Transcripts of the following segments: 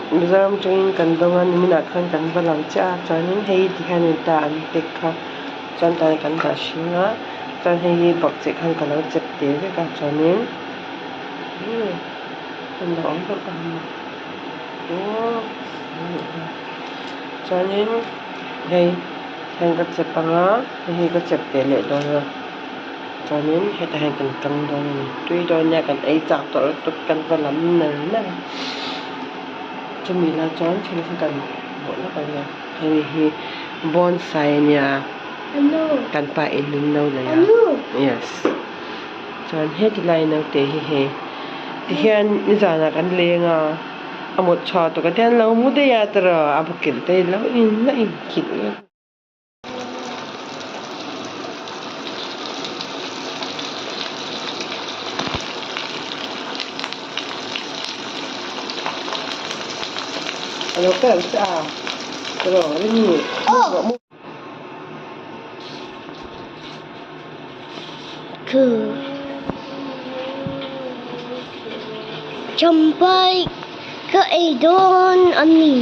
Mizoram atangin kan dawng a niminah khan kan va lang chiah a chuanin hei tikhian in ta an pack kha chuan tah hian kan dah hring a chuan hei hi bakcheh khan ka lo chep tel vek a chuanin an lo awm vek a chuanin hei hian ka chep ang a hei hi ka chep ve leh dawn a chuanin hetah hian kan kang dawn a ni tui dawn nia kan ei chak tawh lutuk kan va lam nal nal a chumi lai chuan thil kha kan hmuh lawk ang a hei hi bonsai a nia kan pa in min lo nei a yes chuan heti lai naute hi hei tihian nizanah kan leng a a mut chhuah tuk a tihian lo mu daih a tiraw a bukilh te lo in la inkilh vek. A lo kal che a tiraw rini Champai ka ei dawn a ni.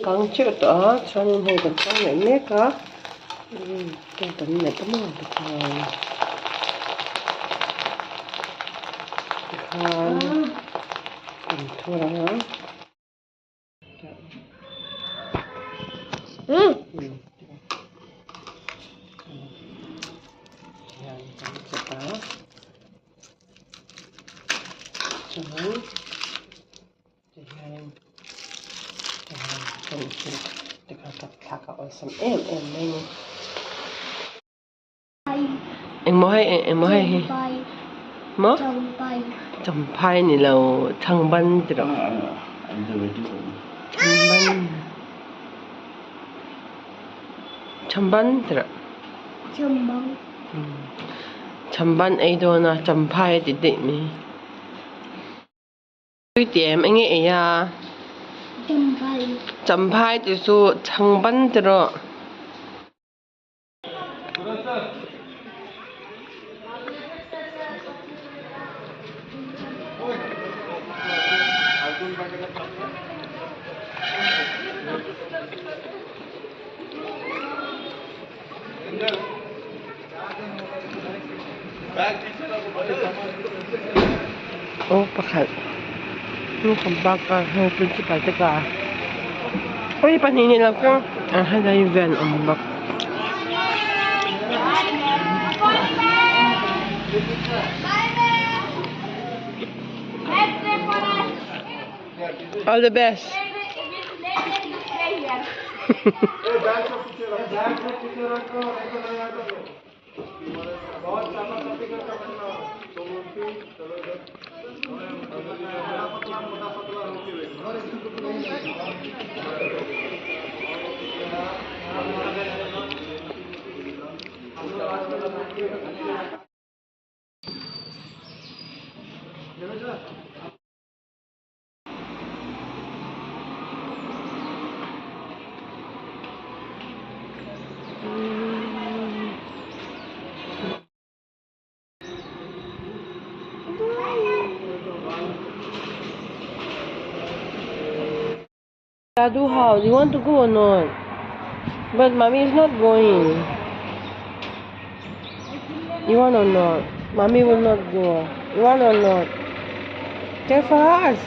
Kang teuh tawh a chuanin hei kan chang leh mek a hei kan let a maw tikhan tikhan kan thur ang a. Hian kan chep a chuan tihian tihian kan inchhung te kha ka thlak a awlsam em em mai a ni. Engmaw hei engmaw hei hi maw champhai ni lo chhangban ti rawh chhangban chhangban ti rawh chhangban ei dawn a champhai a ti daih mai. Tui ti em enge ei a? Champhai tih chu chhangban ti rawh. Aw pakhat naupang bakah hei principal te ka ui pahnih ni lo kha a helai vel awm bawk. All the best. Dadu house, you want to go or not? But mommy is not going. You want or not? Mommy will not go. You want or not? Tell fast.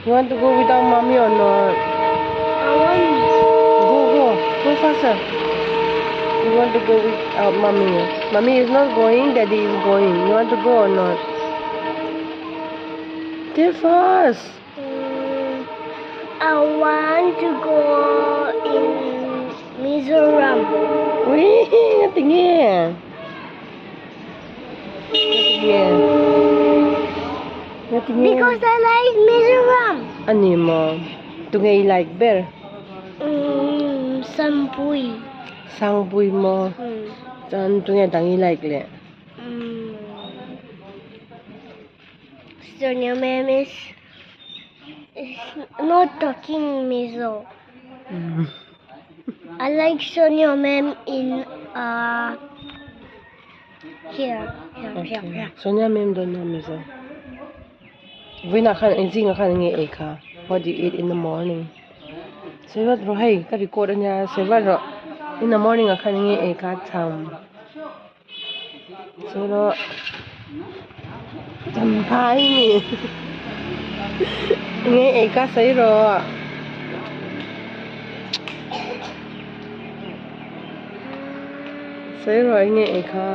You want to go without mommy or not? I want. Go, go. Go faster. You want to go without mommy? Mommy is not going, daddy is going. You want to go or not? Tell fast. I want to go in Mizoram. Ui, ngatinge. Ngatinge. Ngatinge. Because I like Mizoram. Ani maw? Tunge i like ber? Sangpui. Sangpui maw? Chuan tunge dang i like leh? Sonia ma'am is not talking Mizo. I like Sonia ma'am in Here, here, here, here. Sonia ma'am don't know Mizo. Vawiinah khan eng zingah khan enge ei kha? What do you eat in the morning? Sawi vat rawh hei ka record ania sawi vat rawh. In the morning ah khan enge ei kha cham. Sawi rawh. Champhai ni. Enge ei kha sawi rawh. Sawi rawh enge ei kha.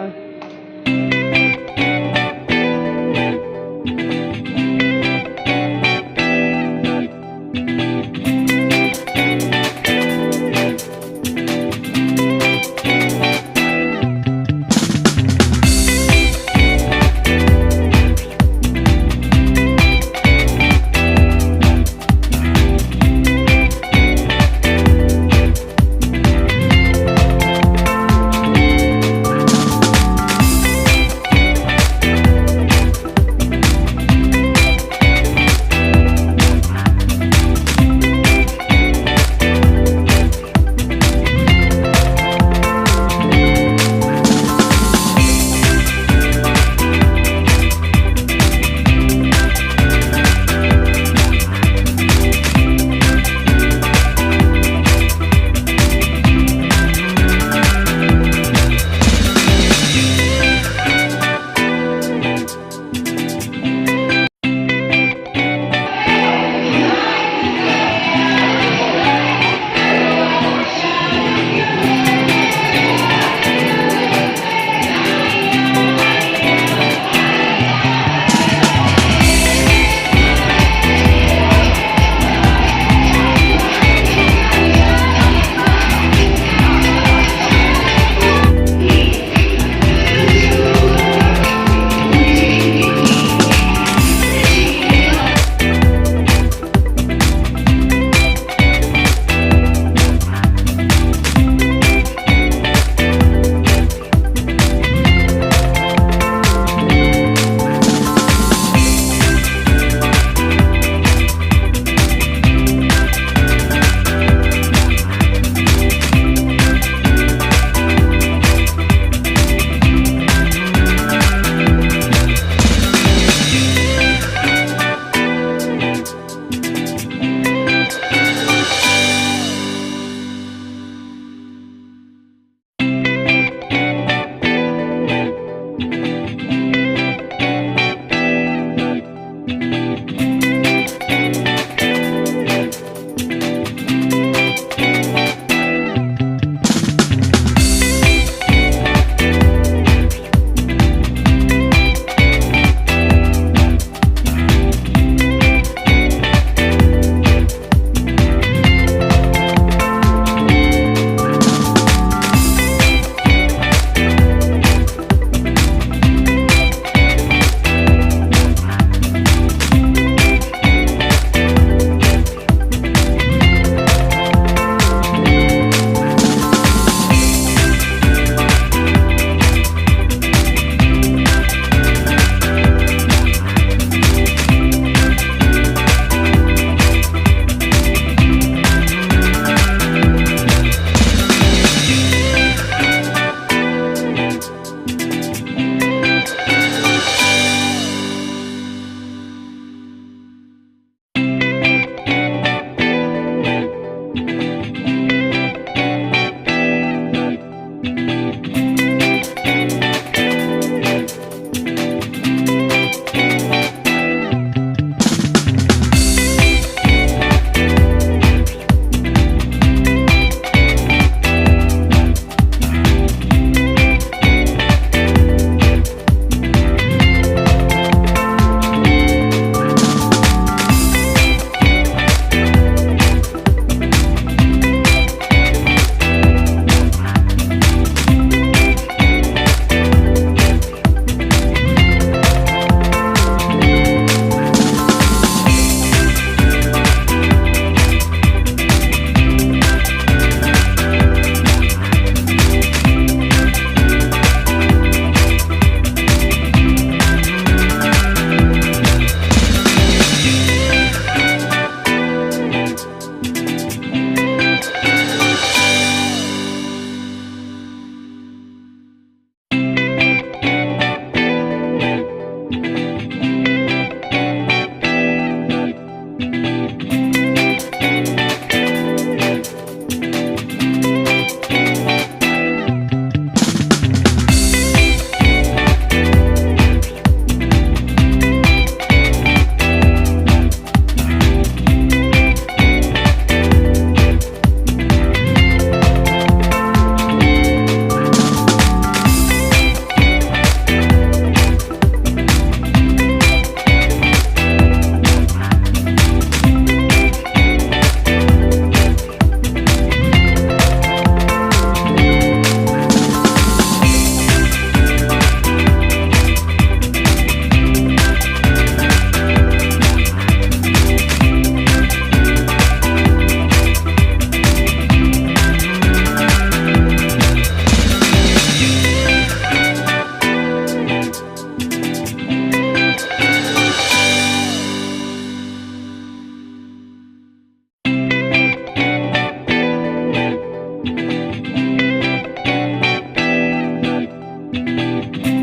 Okay.